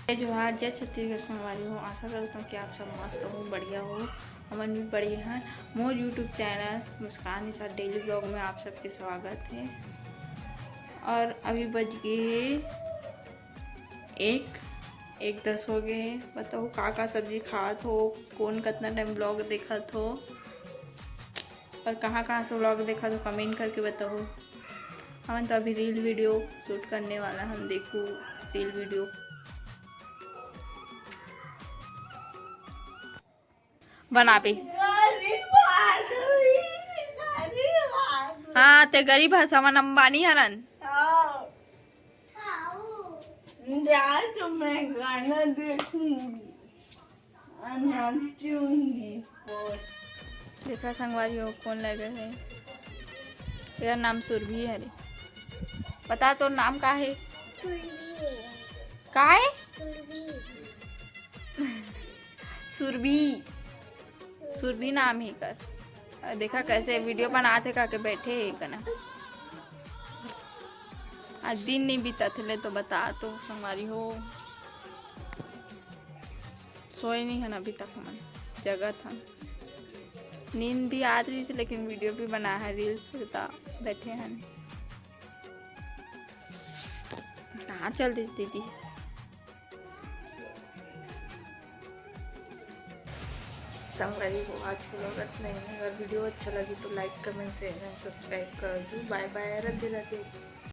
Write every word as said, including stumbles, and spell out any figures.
जय जोहार, जय छत्तीसगढ़ संगवारी हो। आशा करत हूँ कि आप सब मस्त हो, बढ़िया हो। हमन भी बढ़िया हैं। मोर YouTube चैनल मुस्कान निषाद डेली ब्लॉग में आप सबके स्वागत है। और अभी बज गए हे एक, एक दस हो गए हे। बताओ, का का सब्जी खात हो, कौन कितना टाइम ब्लॉग देखत हो, और कहाँ कहाँ से ब्लॉग देखत हो, कमेंट करके बताओ। हमन तो अभी रील वीडियो शूट करने वाला, हम देखू रील वीडियो। बनाबे। गरीब आदमी, गरीब आदमी। हाँ, ते गरीब हस, हमन अंबानी हरन। हाँ। जा तो मैं गाना देखूंगी और नाचूंगी। देखा संगवारी हो, कौन लगे है? तेरा नाम सुरभि हरे। बता, तोर नाम का है? सुरभि। का है? सुरभि। सुरभि। सुरभि नाम ही कर। अ, देखा कैसे वीडियो बनात हे, का के बैठे हे कना। आज दिन नहीं बीतत हे, ले तो बता तो संगवारी हो। सोए नहीं हन अभी तक हमन, जगत हन। नींद भी आत रहिस, लेकिन वीडियो भी बना है, रील्स बता बैठे हन। कहाँ चल दिस दीदी? संगवारी हो, आज के ब्लॉग इतना ही है। अगर वीडियो अच्छा लगी तो लाइक, कमेंट, शेयर एंड सब्सक्राइब कर दो। बाय बाय, राधे राधे।